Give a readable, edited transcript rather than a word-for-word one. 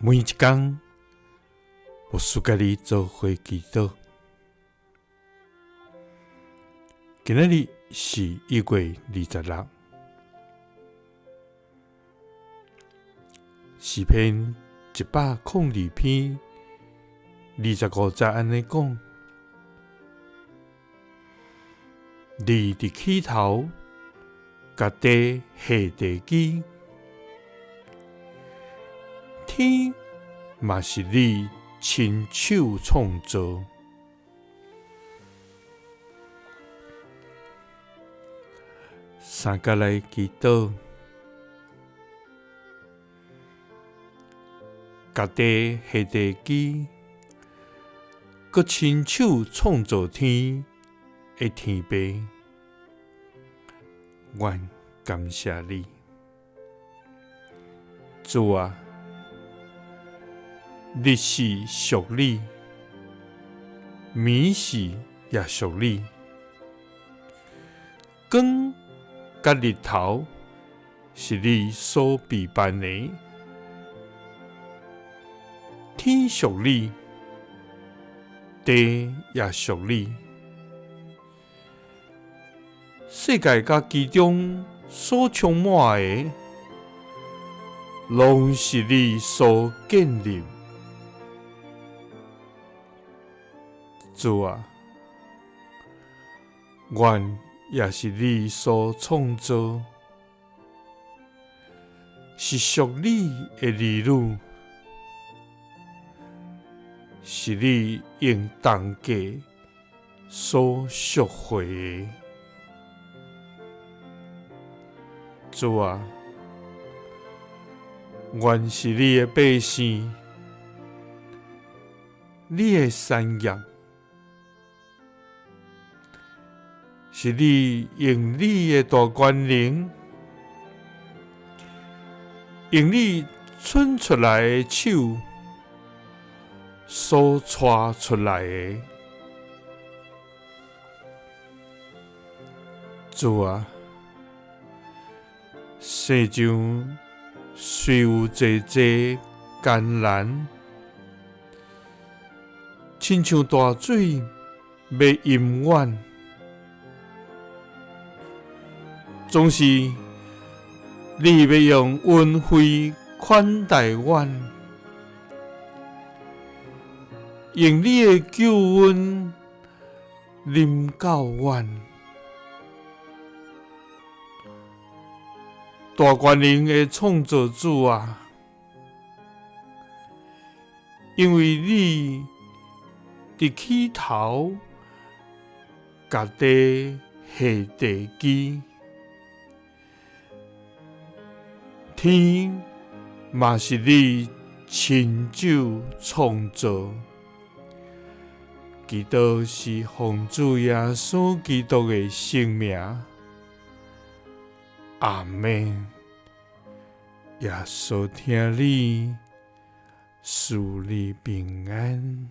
每一工，牧師佮你做伙祈禱。今仔日是1月26，詩篇102篇25節按呢講：你佇起頭，共地下地基，天嘛是你親手創造。三佮來祈禱，共地下地基，閣親手創造天的天父，阮感謝你，主啊，日時屬你，暝時也屬你，光佮日頭是你所備辦的，天屬你，地也屬你，世界佮其中所充滿的，攏是你所建立。主啊，阮也是你所創造，是屬你的兒女，是你用重價所贖回的。主啊，阮是你的百姓，你的產業，是你用你的大權能，用你伸出來的手所帶出來的。主啊，世上雖有濟濟艱難，親像大水欲淹阮，總是你欲用恩惠款待阮，用你的救恩臨到阮。大權能的創造主啊，因為你佇起頭共地下地基，天嘛是你親手創造。祈禱是奉主耶穌基督的聖名，阿們。耶穌疼你，賜你平安。